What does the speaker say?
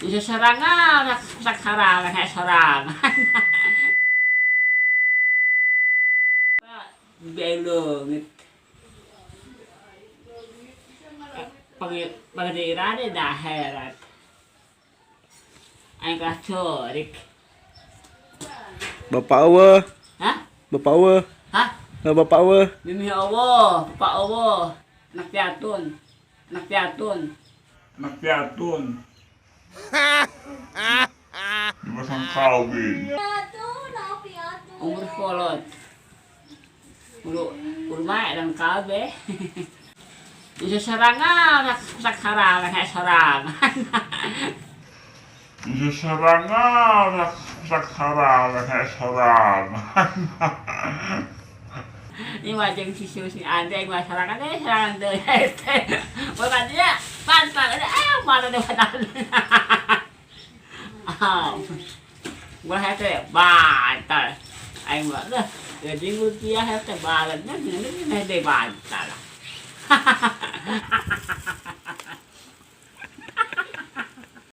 Bisa sorangan, sak sorangan, kayak sorangan. Belungit. Pagdirane daherat. Aing kelas corik. Bapak eueuh. Hah? Bapak eueuh. Hah? Nah, bapak eueuh. Mimi Allah, Bapak Allah. Anak piatun. Anak piatun. Anak piatun. Di pasang kawin. Umur kolot. Ulu ulma dan kabeh. Bisa serangan, sak serangan, kayak sorangan. Bisa serangan, sak serangan, kayak sorangan. Ini macam si si ande gua serangan deh, serangan deh. Bukan dia, pantang ada, ah mana dia pantang. Ah, gua hete bantal. Aing mah dah, jadi rupiah hete balannya, ini hete bantal.